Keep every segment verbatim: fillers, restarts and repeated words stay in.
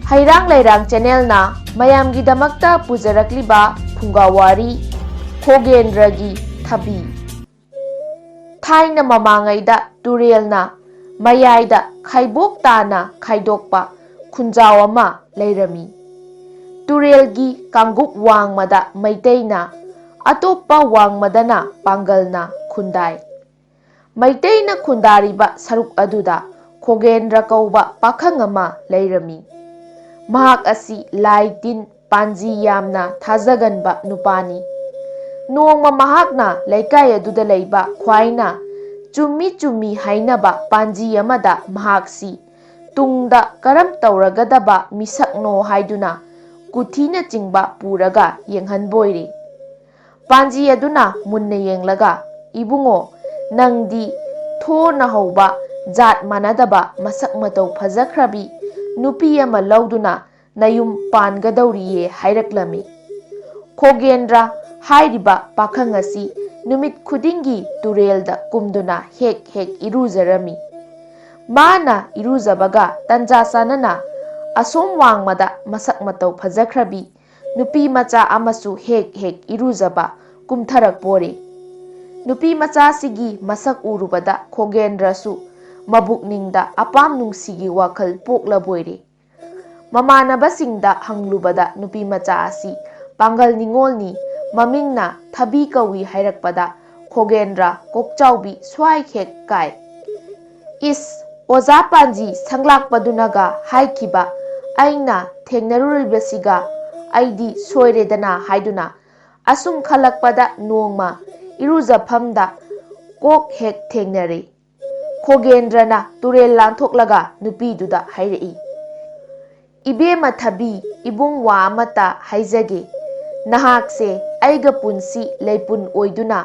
ꯍꯩꯔꯥꯡ ꯂꯩꯔꯥꯡ ꯆꯦꯅꯦꯜꯅ ꯃꯌꯥꯝꯒꯤꯗꯃꯛꯇ ꯄꯨꯖꯔꯛꯂꯤꯕ ꯐꯨꯡꯒꯥ ꯋꯥꯔꯤ, ꯈꯣꯒꯦꯟꯗ꯭ꯔꯒꯤ ꯊꯕꯤ꯫ ꯊꯥꯏꯅ ꯃꯃꯥꯡꯉꯩꯗ ꯇꯨꯔꯦꯜꯅ ꯃꯌꯥꯏꯗ ꯈꯥꯏꯕꯣꯛ ꯇꯥꯅ ꯈꯥꯏꯗꯣꯛꯄ ꯈꯨꯟꯖꯥꯎ ꯑꯃ ꯂꯩꯔꯝꯃꯤ꯫ ꯇꯨꯔꯦꯜꯒꯤ ꯀꯥꯡꯒꯨꯞ ꯋꯥꯡꯃꯗ ꯃꯩꯇꯩꯅ, ꯑꯇꯣꯞꯄ ꯋꯥꯡꯃꯗꯅ ꯄꯥꯡꯒꯜꯅ ꯈꯨꯟꯗꯥꯏ꯫ ꯃꯩꯇꯩꯅ ꯈꯨꯟꯗꯥꯔꯤꯕ ꯁꯔꯨꯛ ꯑꯗꯨꯗ ꯈꯣꯒꯦꯟꯗ꯭ꯔ ꯀꯧꯕ ꯄꯥꯈꯪ ꯑꯃ ꯂꯩꯔꯝꯃꯤ꯫ ꯃꯍꯥꯛ ꯑꯁꯤ ꯂꯥꯏ ꯇꯤꯟ ꯄꯥꯟꯖꯤ ꯌꯥꯝꯅ ꯊꯥꯖꯒꯟꯕ ꯅꯨꯄꯥꯅꯤ꯫ ꯅꯣꯡꯃ ꯃꯍꯥꯛꯅ ꯂꯩꯀꯥꯏ ꯑꯗꯨꯗ ꯂꯩꯕ ꯈ꯭ꯋꯥꯏꯅ ꯆꯨꯝꯃꯤ ꯆꯨꯝꯃꯤ ꯍꯥꯏꯅꯕ ꯄꯥꯟꯖꯤ ꯑꯃꯗ ꯃꯍꯥꯛꯁꯤ ꯇꯨꯡꯗ ꯀꯔꯝ ꯇꯧꯔꯒꯗꯕ ꯃꯤꯁꯛꯅꯣ ꯍꯥꯏꯗꯨꯅ ꯀꯨꯊꯤꯅꯆꯤꯡꯕ ꯄꯨꯔꯒ ꯌꯦꯡꯍꯟꯕꯣꯏꯔꯦ꯫ ꯄꯥꯟꯖꯤ ꯑꯗꯨꯅ ꯃꯨꯟꯅ ꯌꯦꯡꯂꯒ, "ꯏꯕꯨꯡꯉꯣ, ꯅꯪꯗꯤ ꯊꯣꯔꯅ ꯍꯧꯕ, ꯖꯥꯠ ꯃꯥꯟꯅꯗꯕ, ꯃꯁꯛ ꯃꯇꯧ ꯐꯖꯈ꯭ꯔꯕꯤ ꯅꯨꯄꯤ ꯑꯃ ꯂꯧꯗꯨꯅ ꯅꯌꯨꯝ ꯄꯥꯟꯒꯗꯧꯔꯤꯌꯦ" ꯍꯥꯏꯔꯛꯂꯝꯃꯤ꯫ ꯈꯣꯒꯦꯟꯗ꯭ꯔ ꯍꯥꯏꯔꯤꯕ ꯄꯥꯈꯪ ꯑꯁꯤ ꯅꯨꯃꯤꯠ ꯈꯨꯗꯤꯡꯒꯤ ꯇꯨꯔꯦꯜꯗ ꯀꯨꯝꯗꯨꯅ ꯍꯦꯛ ꯍꯦꯛ ꯏꯔꯨꯖꯔꯝꯃꯤ꯫ ꯃꯥꯅ ꯏꯔꯨꯖꯕꯒ ꯇꯟꯖꯥ ꯆꯥꯅꯅ ꯑꯁꯣꯝ ꯋꯥꯡꯃꯗ ꯃꯁꯛ ꯃꯇꯧ ꯐꯖꯈ꯭ꯔꯕꯤ ꯅꯨꯄꯤ ꯃꯆꯥ ꯑꯃꯁꯨ ꯍꯦꯛ ꯍꯦꯛ ꯏꯔꯨꯖꯕ ꯀꯨꯝꯊꯔꯛꯄꯣꯔꯦ꯫ ꯅꯨꯄꯤ ꯃꯆꯥꯁꯤꯒꯤ ꯃꯁꯛ ꯎꯔꯨꯕꯗ ꯈꯣꯒꯦꯟꯗ꯭ꯔꯁꯨ ꯃꯕꯨꯛꯅꯤꯡꯗ ꯑꯄꯥꯝ ꯅꯨꯡꯁꯤꯒꯤ ꯋꯥꯈꯜ ꯄꯣꯛꯂꯕꯣꯏꯔꯦ꯫ ꯃꯃꯥꯟꯅꯕꯁꯤꯡꯗ ꯍꯪꯂꯨꯕꯗ ꯅꯨꯄꯤ ꯃꯆꯥ ꯑꯁꯤ ꯄꯥꯡꯒꯜ ꯅꯤꯉꯣꯜꯅꯤ, ꯃꯃꯤꯡꯅ ꯊꯕꯤ ꯀꯧꯏ ꯍꯥꯏꯔꯛꯄꯗ ꯈꯣꯒꯦꯟꯗ꯭ꯔ ꯀꯣꯛꯆꯥꯎꯕꯤ ꯁ꯭ꯋꯥꯏ ꯍꯦꯛ ꯀꯥꯏ꯫ "ꯏꯁ, ꯑꯣꯖꯥ ꯄꯥꯟꯖꯤ ꯁꯪꯂꯥꯛꯄꯗꯨꯅꯒ ꯍꯥꯏꯈꯤꯕ ꯑꯩꯅ ꯊꯦꯡꯅꯔꯨꯔꯤꯕꯁꯤꯒ ꯑꯩꯗꯤ ꯁꯣꯏꯔꯦꯗꯅ" ꯍꯥꯏꯗꯨꯅ ꯑꯁꯨꯝ ꯈꯜꯂꯛꯄꯗ ꯅꯣꯡꯃ ꯏꯔꯨꯖꯐꯝꯗ ꯀꯣꯛ ꯍꯦꯛ ꯊꯦꯡꯅꯔꯦ꯫ ꯈꯣꯒꯦꯟꯗ꯭ꯔꯅ ꯇꯨꯔꯦꯜ ꯂꯥꯟꯊꯣꯛꯂꯒ ꯅꯨꯄꯤꯗꯨꯗ ꯍꯥꯏꯔꯛꯏ, "ꯏꯕꯦꯝꯃ ꯊꯕꯤ, ꯏꯕꯨꯡ ꯋꯥ ꯑꯃꯇ ꯍꯥꯏꯖꯒꯦ꯫ ꯅꯍꯥꯛꯁꯦ ꯑꯩꯒ ꯄꯨꯟꯁꯤ ꯂꯩꯄꯨꯟ ꯑꯣꯏꯗꯨꯅ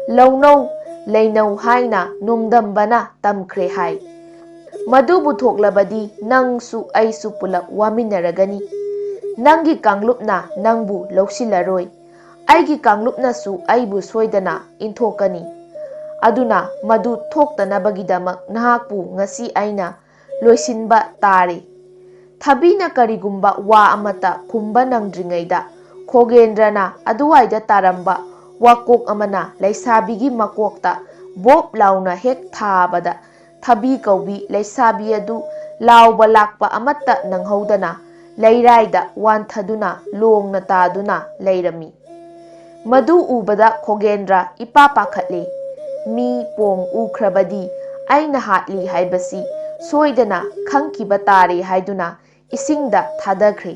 ꯂꯧꯅꯧ ꯂꯩꯅꯧ ꯍꯥꯏꯅ ꯅꯣꯡꯗꯝꯕꯅ ꯇꯝꯈ꯭ꯔꯦ ꯍꯥꯏ꯫ ꯃꯗꯨꯕꯨ ꯊꯣꯛꯂꯕꯗꯤ ꯅꯪꯁꯨ ꯑꯩꯁꯨ ꯄꯨꯂꯞ ꯋꯥꯃꯤꯟꯅꯔꯒꯅꯤ꯫ ꯅꯪꯒꯤ ꯀꯥꯡꯂꯨꯞꯅ ꯅꯪꯕꯨ ꯂꯧꯁꯤꯜꯂꯔꯣꯏ꯫ ꯑꯩꯒꯤ ꯀꯥꯡꯂꯨꯞꯅꯁꯨ ꯑꯩꯕꯨ ꯁꯣꯏꯗꯅ ꯏꯟꯊꯣꯛꯀꯅꯤ꯫ ꯑꯗꯨꯅ ꯃꯗꯨ ꯊꯣꯛꯇꯅꯕꯒꯤꯗꯃꯛ ꯅꯍꯥꯛꯄꯨ ꯉꯁꯤ ꯑꯩꯅ ꯂꯣꯏꯁꯤꯟꯕ ꯇꯥꯔꯦ꯫ ꯊꯕꯤꯅ ꯀꯔꯤꯒꯨꯝꯕ ꯋꯥ ꯑꯃꯠꯇ ꯈꯨꯝꯕ ꯅꯪꯗ꯭ꯔꯤꯉꯩꯗ ꯈꯣꯒꯦꯟꯗ꯭ꯔꯅ ꯑꯗꯨꯋꯥꯏꯗ ꯇꯥꯔꯝꯕ ꯋꯥꯀꯣꯛ ꯑꯃꯅ ꯂꯩꯁꯥꯕꯤꯒꯤ ꯃꯀꯣꯛꯇ ꯕꯣꯞ ꯂꯥꯎꯅ ꯍꯦꯛ ꯊꯥꯕꯗ ꯊꯕꯤ ꯀꯧꯕꯤ ꯂꯩꯁꯥꯕꯤ ꯑꯗꯨ ꯂꯥꯎꯕ ꯂꯥꯛꯄ ꯑꯃꯠꯇ ꯅꯪꯍꯧꯗꯅ ꯂꯩꯔꯥꯏꯗ ꯋꯥꯟꯊꯗꯨꯅ ꯂꯣꯡꯅ ꯇꯥꯗꯨꯅ ꯂꯩꯔꯝꯃꯤ꯫ ꯃꯗꯨ ꯎꯕꯗ ꯈꯣꯒꯦꯟꯗ꯭ꯔ ꯏꯄꯥ ꯄꯥꯈꯠꯂꯦ꯫ ꯃꯤ ꯄꯣꯡ ꯎꯈ꯭ꯔꯕꯗꯤ ꯑꯩꯅ ꯍꯥꯠꯂꯤ ꯍꯥꯏꯕꯁꯤ ꯁꯣꯏꯗꯅ ꯈꯪꯈꯤꯕ ꯇꯥꯔꯦ ꯍꯥꯏꯗꯨꯅ ꯏꯁꯤꯡꯗ ꯊꯥꯗꯈ꯭ꯔꯦ꯫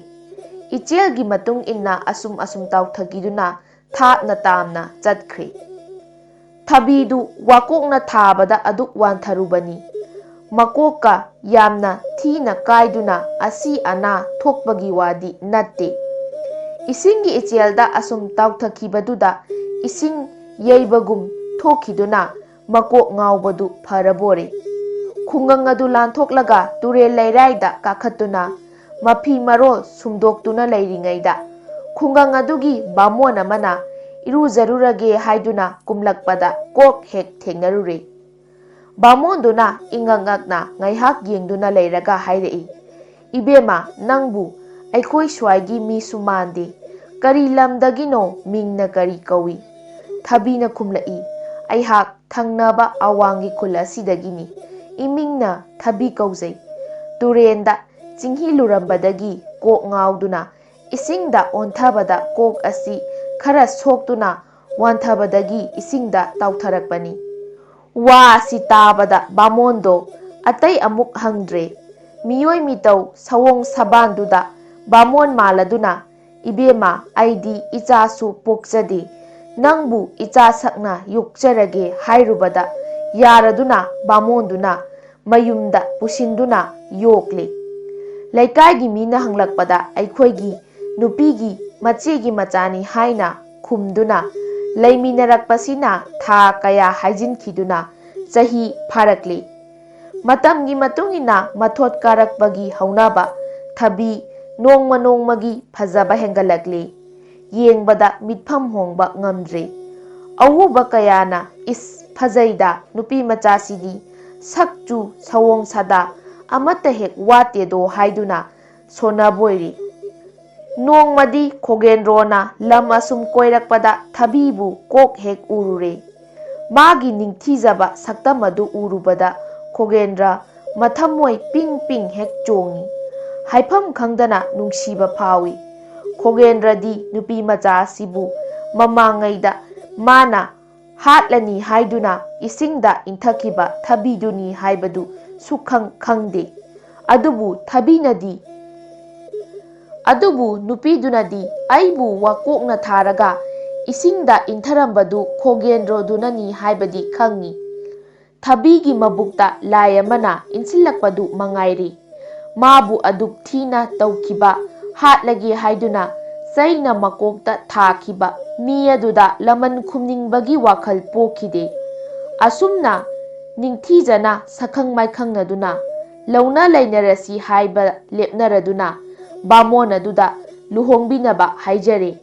ꯏꯆꯦꯜꯒꯤ ꯃꯇꯨꯡ ꯏꯟꯅ ꯑꯁꯨꯝ ꯑꯁꯨꯝ ꯇꯥꯎꯊꯈꯤꯗꯨꯅ ꯊꯥꯞꯅ ꯇꯥꯝꯅ ꯆꯠꯈ꯭ꯔꯦ꯫ ꯊꯕꯤꯗꯨ ꯋꯥꯀꯣꯛꯅ ꯊꯥꯕꯗ ꯑꯗꯨꯛ ꯋꯥꯟꯊꯔꯨꯕꯅꯤ꯫ ꯃꯀꯣꯛꯀ ꯌꯥꯝꯅ ꯊꯤꯅ ꯀꯥꯏꯗꯨꯅ ꯑꯁꯤ ꯑꯅꯥ ꯊꯣꯛꯄꯒꯤ ꯋꯥꯗꯤ ꯅꯠꯇꯦ꯫ ꯏꯁꯤꯡꯒꯤ ꯏꯆꯦꯜꯗ ꯑꯁꯨꯝ ꯇꯥꯎꯊꯈꯤꯕꯗꯨꯗ ꯏꯁꯤꯡ ꯌꯩꯕꯒꯨꯝ ꯊꯣꯛꯈꯤꯗꯨꯅ ꯃꯀꯣꯛ ꯉꯥꯎꯕꯗꯨ ꯐꯔꯕꯣꯔꯦ꯫ ꯈꯨꯡꯒꯪ ꯑꯗꯨ ꯂꯥꯟꯊꯣꯛꯂꯒ ꯇꯨꯔꯦꯜ ꯂꯩꯔꯥꯏꯗ ꯀꯥꯈꯠꯇꯨꯅ ꯃꯐꯤ ꯃꯔꯣꯜ ꯁꯨꯝꯗꯣꯛꯇꯨꯅ ꯂꯩꯔꯤꯉꯩꯗ ꯈꯨꯡꯒꯪ ꯑꯗꯨꯒꯤ ꯕꯥꯃꯣꯟ ꯑꯃꯅ ꯏꯔꯨꯖꯔꯨꯔꯒꯦ ꯍꯥꯏꯗꯨꯅ ꯀꯨꯝꯂꯛꯄꯗ ꯀꯣꯛ ꯍꯦꯛ ꯊꯦꯡꯅꯔꯨꯔꯦ꯫ ꯕꯥꯃꯣꯟꯗꯨꯅ ꯏꯉꯛ ꯉꯛꯅ ꯉꯥꯏꯍꯥꯛ ꯌꯦꯡꯗꯨꯅ ꯂꯩꯔꯒ ꯍꯥꯏꯔꯛꯏ, "ꯏꯕꯦꯝꯃ, ꯅꯪꯕꯨ ꯑꯩꯈꯣꯏ ꯁ꯭ꯋꯥꯏꯒꯤ ꯃꯤꯁꯨ ꯃꯥꯟꯗꯦ꯫ ꯀꯔꯤ ꯂꯝꯗꯒꯤꯅꯣ? ꯃꯤꯡꯅ ꯀꯔꯤ ꯀꯧꯏ?" ꯊꯕꯤꯅ ꯈꯨꯝꯂꯛꯏ, "ꯑꯩꯍꯥꯛ ꯊꯪꯅꯕ ꯑꯋꯥꯡꯒꯤ ꯈꯨꯜ ꯑꯁꯤꯗꯒꯤꯅꯤ꯫ ꯏꯃꯤꯡꯅ ꯊꯕꯤ ꯀꯧꯖꯩ꯫ ꯇꯨꯔꯦꯟꯗ ꯆꯤꯡꯍꯤ ꯂꯨꯔꯝꯕꯗꯒꯤ ꯀꯣꯛ ꯉꯥꯎꯗꯨꯅ ꯏꯁꯤꯡꯗ ꯑꯣꯟꯊꯕꯗ ꯀꯣꯛ ꯑꯁꯤ ꯈꯔ ꯁꯣꯛꯇꯨꯅ ꯋꯥꯟꯊꯕꯗꯒꯤ ꯏꯁꯤꯡꯗ ꯇꯥꯎꯊꯔꯛꯄꯅꯤ꯫" ꯋꯥ ꯑꯁꯤ ꯇꯥꯕꯗ ꯕꯥꯃꯣꯟꯗꯣ ꯑꯇꯩ ꯑꯃꯨꯛ ꯍꯪꯗ꯭ꯔꯦ꯫ ꯃꯤꯑꯣꯏ ꯃꯤꯇꯧ ꯁꯑꯣꯡ ꯁꯕꯥꯟꯗꯨꯗ ꯕꯥꯃꯣꯟ ꯃꯥꯜꯂꯗꯨꯅ, "ꯏꯕꯦꯝꯃ, ꯑꯩꯗꯤ ꯏꯆꯥꯁꯨ ꯄꯣꯛꯆꯗꯦ, ꯅꯪꯕꯨ ꯏꯆꯥ ꯁꯛꯅ ꯌꯣꯛꯆꯔꯒꯦ" ꯍꯥꯏꯔꯨꯕꯗ ꯌꯥꯔꯗꯨꯅ ꯕꯥꯃꯣꯟꯗꯨꯅ ꯃꯌꯨꯝꯗ ꯄꯨꯁꯤꯟꯗꯨꯅ ꯌꯣꯛꯂꯦ꯫ ꯂꯩꯀꯥꯏꯒꯤ ꯃꯤꯅ ꯍꯪꯂꯛꯄꯗ ꯑꯩꯈꯣꯏꯒꯤ ꯅꯨꯄꯤꯒꯤ ꯃꯆꯦꯒꯤ ꯃꯆꯥꯅꯤ ꯍꯥꯏꯅ ꯈꯨꯝꯗꯨꯅ ꯂꯩꯃꯤꯟꯅꯔꯛꯄꯁꯤꯅ ꯊꯥ ꯀꯌꯥ ꯍꯥꯏꯖꯤꯟꯈꯤꯗꯨꯅ ꯆꯍꯤ ꯐꯥꯔꯛꯂꯤ꯫ ꯃꯇꯝꯒꯤ ꯃꯇꯨꯡ ꯏꯟꯅ ꯃꯊꯣꯠ ꯀꯥꯔꯛꯄꯒꯤ ꯍꯧꯅꯕ ꯊꯕꯤ ꯅꯣꯡꯃ ꯅꯣꯡꯃꯒꯤ ꯐꯖꯕ ꯍꯦꯟꯒꯠꯂꯛꯂꯤ꯫ ꯌꯦꯡꯕꯗ ꯃꯤꯠꯐꯝ ꯍꯣꯡꯕ ꯉꯝꯗ꯭ꯔꯦ꯫ ꯑꯎꯕ ꯀꯌꯥꯅ, "ꯏꯁ, ꯐꯖꯩꯗ ꯅꯨꯄꯤ ꯃꯆꯥꯁꯤꯗꯤ, ꯁꯛ ꯆꯨ ꯁꯑꯣꯡ ꯁꯥꯗꯥ ꯑꯃꯠꯇ ꯍꯦꯛ ꯋꯥꯠꯇꯦꯗꯣ ꯍꯥꯏꯗꯨꯅ ꯁꯣꯟꯅꯕꯣꯏꯔꯤ꯫ ꯅꯣꯡꯃꯗꯤ ꯈꯣꯒꯦꯟꯗ꯭ꯔꯣꯅ ꯂꯝ ꯑꯁꯨꯝ ꯀꯣꯏꯔꯛꯄꯗ ꯊꯕꯤꯕꯨ ꯀꯣꯛ ꯍꯦꯛ ꯎꯔꯨꯔꯦ꯫ ꯃꯥꯒꯤ ꯅꯤꯡꯊꯤꯖꯕ ꯁꯛꯇꯝ ꯑꯗꯨ ꯎꯔꯨꯕꯗ ꯈꯣꯒꯦꯟꯗ꯭ꯔ ꯃꯊꯃꯣꯏ ꯄꯤꯡ ꯄꯤꯡ ꯍꯦꯛ ꯆꯣꯡꯏ꯫ ꯍꯥꯏꯐꯝ ꯈꯪꯗꯅ ꯅꯨꯡꯁꯤꯕ ꯐꯥꯎꯏ꯫ ꯈꯣꯒꯦꯟꯗ꯭ꯔꯗꯤ ꯅꯨꯄꯤ ꯃꯆꯥ ꯑꯁꯤꯕꯨ ꯃꯃꯥꯡꯉꯩꯗ ꯃꯥꯅ ꯍꯥꯠꯂꯅꯤ ꯍꯥꯏꯗꯨꯅ ꯏꯁꯤꯡꯗ ꯏꯟꯊꯈꯤꯕ ꯊꯕꯤꯗꯨꯅꯤ ꯍꯥꯏꯕꯗꯨ ꯁꯨꯛꯈꯪ ꯈꯪꯗꯦ꯫ ꯑꯗꯨꯕꯨ ꯊꯕꯤꯅꯗꯤ, ꯑꯗꯨꯕꯨ ꯅꯨꯄꯤꯗꯨꯅꯗꯤ ꯑꯩꯕꯨ ꯋꯥꯀꯣꯛꯅ ꯊꯥꯔꯒ ꯏꯁꯤꯡꯗ ꯏꯟꯊꯔꯝꯕꯗꯨ ꯈꯣꯒꯦꯟꯗ꯭ꯔꯣꯗꯨꯅꯅꯤ ꯍꯥꯏꯕꯗꯤ ꯈꯪꯉꯤ꯫ ꯊꯕꯤꯒꯤ ꯃꯕꯨꯛꯇ ꯂꯥꯏ ꯑꯃꯅ ꯏꯟꯁꯤꯜꯂꯛꯄꯗꯨ ꯃꯉꯥꯏꯔꯤ꯫ ꯃꯥꯕꯨ ꯑꯗꯨꯛ ꯊꯤꯅ ꯇꯧꯈꯤꯕ, ꯍꯥꯠꯂꯒꯦ ꯍꯥꯏꯗꯨꯅ ꯆꯩꯅ ꯃꯀꯣꯛꯇ ꯊꯥꯈꯤꯕ ꯃꯤ ꯑꯗꯨꯗ ꯂꯃꯟ ꯈꯨꯝꯅꯤꯡꯕꯒꯤ ꯋꯥꯈꯜ ꯄꯣꯛꯈꯤꯗꯦ꯫ ꯑꯁꯨꯝꯅ ꯅꯤꯡꯊꯤꯖꯅ ꯁꯛꯈꯪ ꯃꯥꯏꯈꯪꯅꯗꯨꯅ ꯂꯧꯅ ꯂꯩꯅꯔꯁꯤ ꯍꯥꯏꯕ ꯂꯦꯞꯅꯔꯗꯨꯅ ꯕꯥꯃꯣꯟ ꯑꯗꯨꯗ ꯂꯨꯍꯣꯡꯕꯤꯅꯕ ꯍꯥꯏꯖꯔꯦ꯫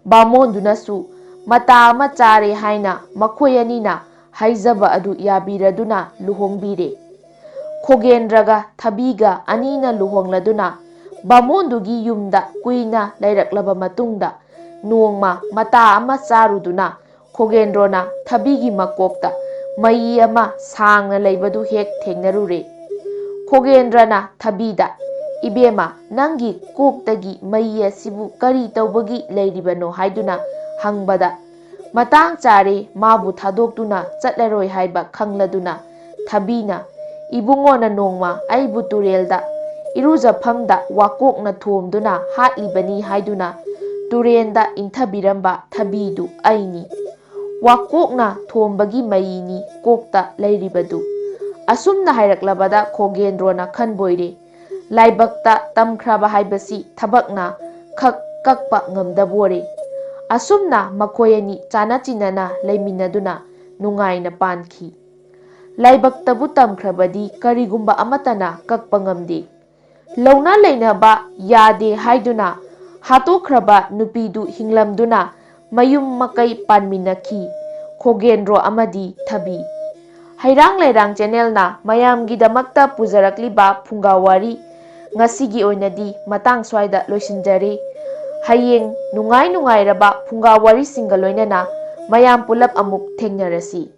ꯕꯥꯃꯣꯟꯗꯨꯅꯁꯨ ꯃꯇꯥ ꯑꯃ ꯆꯥꯔꯦ ꯍꯥꯏꯅ ꯃꯈꯣꯏ ꯑꯅꯤꯅ ꯍꯥꯏꯖꯕ ꯑꯗꯨ ꯌꯥꯕꯤꯔꯗꯨꯅ ꯂꯨꯍꯣꯡꯕꯤꯔꯦ꯫ ꯈꯣꯒꯦꯟꯗ꯭ꯔꯒ ꯊꯕꯤꯒ ꯑꯅꯤꯅ ꯂꯨꯍꯣꯡꯂꯗꯨꯅ ꯕꯥꯃꯣꯟꯗꯨꯒꯤ ꯌꯨꯝꯗ ꯀꯨꯏꯅ ꯂꯩꯔꯛꯂꯕ ꯃꯇꯨꯡꯗ ꯅꯣꯡꯃ ꯃꯇꯥ ꯑꯃ ꯆꯥꯔꯨꯗꯨꯅ ꯈꯣꯒꯦꯟꯗ꯭ꯔꯣꯅ ꯊꯕꯤꯒꯤ ꯃꯀꯣꯛꯇ ꯃꯩ ꯑꯃ ꯁꯥꯡꯅ ꯂꯩꯕꯗꯨ ꯍꯦꯛ ꯊꯦꯡꯅꯔꯨꯔꯦ꯫ ꯈꯣꯒꯦꯟꯗ꯭ꯔꯅ ꯊꯕꯤꯗ, "ꯏꯕꯦꯝꯃ, ꯅꯪꯒꯤ ꯀꯣꯛꯇꯒꯤ ꯃꯩ ꯑꯁꯤꯕꯨ ꯀꯔꯤ ꯇꯧꯕꯒꯤ ꯂꯩꯔꯤꯕꯅꯣ?" ꯍꯥꯏꯗꯨꯅ ꯍꯪꯕꯗ, ꯃꯇꯥꯡ ꯆꯥꯔꯦ, ꯃꯥꯕꯨ ꯊꯥꯗꯣꯛꯇꯨꯅ ꯆꯠꯂꯔꯣꯏ ꯍꯥꯏꯕ ꯈꯪꯂꯗꯨꯅ ꯊꯕꯤꯅ, "ꯏꯕꯨꯡꯉꯣꯅ ꯅꯣꯡꯃ ꯑꯩꯕꯨ ꯇꯨꯔꯦꯜꯗ ꯏꯔꯨꯖꯐꯝꯗ ꯋꯥꯀꯣꯛꯅ ꯊꯣꯝꯗꯨꯅ ꯍꯥꯠꯂꯤꯕꯅꯤ" ꯍꯥꯏꯗꯨꯅ ꯇꯨꯔꯦꯟꯗ ꯏꯟꯊꯕꯤꯔꯝꯕ ꯊꯕꯤꯗꯨ ꯑꯩꯅꯤ꯫ ꯋꯥꯀꯣꯛꯅ ꯊꯣꯝꯕꯒꯤ ꯃꯩꯅꯤ ꯀꯣꯛꯇ ꯂꯩꯔꯤꯕꯗꯨ꯫ ꯑꯁꯨꯝꯅ ꯍꯥꯏꯔꯛꯂꯕꯗ ꯈꯣꯒꯦꯟꯗ꯭ꯔꯣꯅ ꯈꯟꯕꯣꯏꯔꯦ, ꯂꯥꯏꯕꯛꯇ ꯇꯝꯈ꯭ꯔꯕ ꯍꯥꯏꯕꯁꯤ ꯊꯕꯛꯅ ꯈꯛ ꯀꯛꯄ ꯉꯝꯗꯕꯣꯔꯦ꯫ ꯑꯁꯨꯝꯅ ꯃꯈꯣꯏ ꯑꯅꯤ ꯆꯥꯅ ꯆꯤꯟꯅꯅ ꯂꯩꯃꯤꯟꯅꯗꯨꯅ ꯅꯨꯡꯉꯥꯏꯅ ꯄꯥꯟꯈꯤ꯫ ꯂꯥꯏꯕꯛꯇꯕꯨ ꯇꯝꯈ꯭ꯔꯕꯗꯤ ꯀꯔꯤꯒꯨꯝꯕ ꯑꯃꯠꯇꯅ ꯀꯛꯄ ꯉꯝꯗꯦ꯫ ꯂꯧꯅ ꯂꯩꯅꯕ ꯌꯥꯗꯦ ꯍꯥꯏꯗꯨꯅ ꯍꯥꯠꯇꯣꯛꯈ꯭ꯔꯕ ꯅꯨꯄꯤꯗꯨ ꯍꯤꯡꯂꯝꯗꯨꯅ ꯃꯌꯨꯝ ꯃꯀꯩ ꯄꯥꯟꯃꯤꯟꯅꯈꯤ, ꯈꯣꯒꯦꯟꯗ꯭ꯔꯣ ꯑꯃꯗꯤ ꯊꯕꯤ꯫ ꯍꯩꯔꯥꯡ ꯂꯩꯔꯥꯡ ꯆꯦꯅꯦꯜꯅ ꯃꯌꯥꯝꯒꯤꯗꯃꯛꯇ ꯄꯨꯖꯔꯛꯂꯤꯕ ꯐꯨꯡꯒꯥ ꯋꯥꯔꯤ ꯉꯁꯤꯒꯤ ꯑꯣꯏꯅꯗꯤ ꯃꯇꯥꯡ ꯁ꯭ꯋꯥꯏꯗ ꯂꯣꯏꯁꯤꯟꯖꯔꯦ꯫ ꯍꯌꯦꯡ ꯅꯨꯡꯉꯥꯏ ꯅꯨꯡꯉꯥꯏꯔꯕ ꯐꯨꯡꯒꯥ ꯋꯥꯔꯤꯁꯤꯡꯒ ꯂꯣꯏꯅꯅ ꯃꯌꯥꯝ ꯄꯨꯂꯞ ꯑꯃꯨꯛ ꯊꯦꯡꯅꯔꯁꯤ꯫